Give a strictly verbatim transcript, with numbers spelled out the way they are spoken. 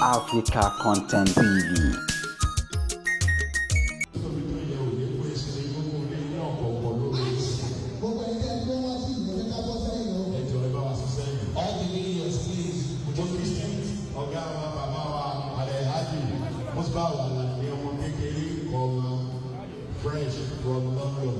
Africa Content T V. All the videos, please. Most recent, Oga wa, Mama wa, Alhaji Musbawa, la ni omw kekeli, Koma Fresh from London.